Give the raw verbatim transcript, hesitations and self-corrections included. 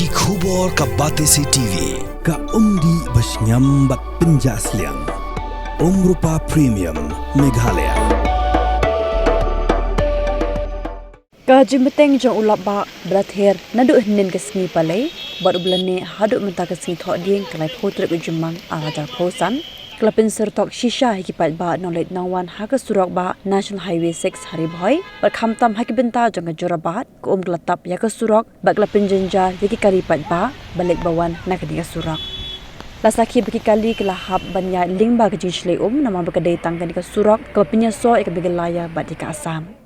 Ki khubor ka Batesi TV, ka umdih ba shngiam bad pynjah sliang. Umrupa Premium, Meghalaya. Ka jingmynteng jong u lapbah ba la ther naduh hynnin ka sngi Palei bad u ba la neh haduh mynta ka sngi Thohdieng ka laiphew tarik u Jymmang arhajar phew san ka la pynsyrtok shisha ïa ki paidbah nongleit nongwan ha ka surok bah National Highway six ha Ri Bhoi bad khamtam ha ki bynta jong ka Jorabat, ka um ka la tap ïa ka surok bad ka la pynjynjar ïa ki kali paidbah ba leit ba wan na kane ka surok. La sakhi ba ki kali ki la hap ban ïaid lyngba ka jingshlei um namar ba ka dei tang kane ka surok kaba pynïasoh ïa ka Meghalaya bad ïa ka Assam.